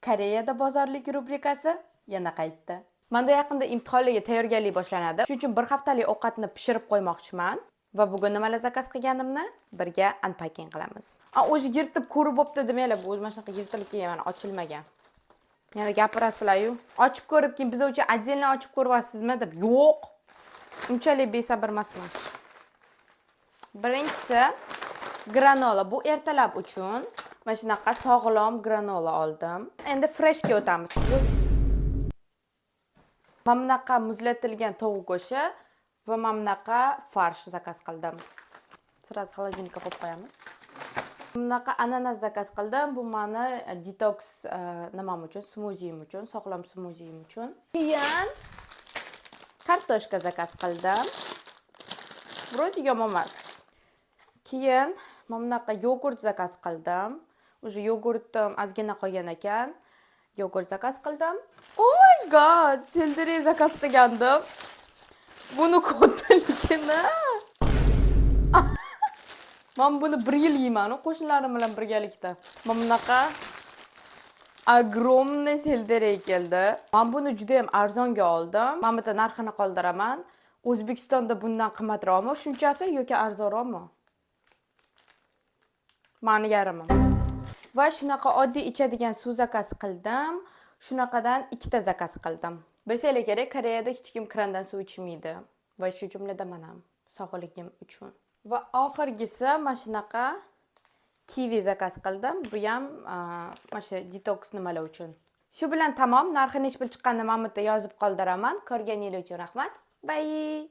Koreyada bozorlik rubrikasi yana qaytdi. Manda yaqinda imtihonlarga tayyorgarlik boshlanadi. Shuning uchun bir haftalik ovqatni pishirib qo'ymoqchiman va bugun nimalar zakaz qilganimni birga unpacking qilamiz. A, o'zi yirtib ko'rib bo'pti demanglar, bu o'zi mana shunaqa yirtilib kelgan, mana ochilmagan. Yana gapirasizlar-yu. Ochib ko'rib, keyin biz uchun отдельно ochib ko'ryapsizmi deb. Yo'q. Unchalik besabr emasman. Birinchisi granola. Bu ertalab uchun mana shunaqa sog'lom granola oldim. Endi freshga o'tamiz. Mana bunaqa muzlatilgan tovuq go'shti va mana bunaqa фарш zakaz qildim. Сразу холодильник ka qo'yib qo'yamiz. Bunaqa ananas zakaz qildim. Bu mani detoks nimam uchun, smuziyim uchun, sog'lom smuziyim uchun. Keyin kartoshka zakaz qildim. Вроде yomon emas. Keyin mana bunaqa yogurt zakaz qildim. Уже yogurtim ozgina qolgan ekan. Yogurt zakaz qildim. Oh my God, selderey zakaz qilgandim. Buni kattaligini. Men buni bir yil yeyman qo'shnilarim bilan birgalikda. Mana bunaqa огромный selderey keldi. Men buni juda ham arzonga oldim. Mana bu yerda narxini qoldiraman. O'zbekistonda bundan qimmatroqmi shunchasi yoki arzonroqmi? Mani yarmim. Va shunaqa oddiy ichadigan suv zakaz qildim. Shunaqadan ikkita zakaz qildim. Bilsanglar kerak, Koreyada hech kim krandan suv ichmaydi va shu jumladan men ham, sog'ligim uchun. Va oxirgisi mana shunaqa kivi zakaz qildim. Bu ham mana shu detoks nimalar uchun. Shu bilan tamom. Narxi necha pul chiqqanini mana bu yerda yozib qoldiraman. Ko'rganingiz uchun rahmat. Bye.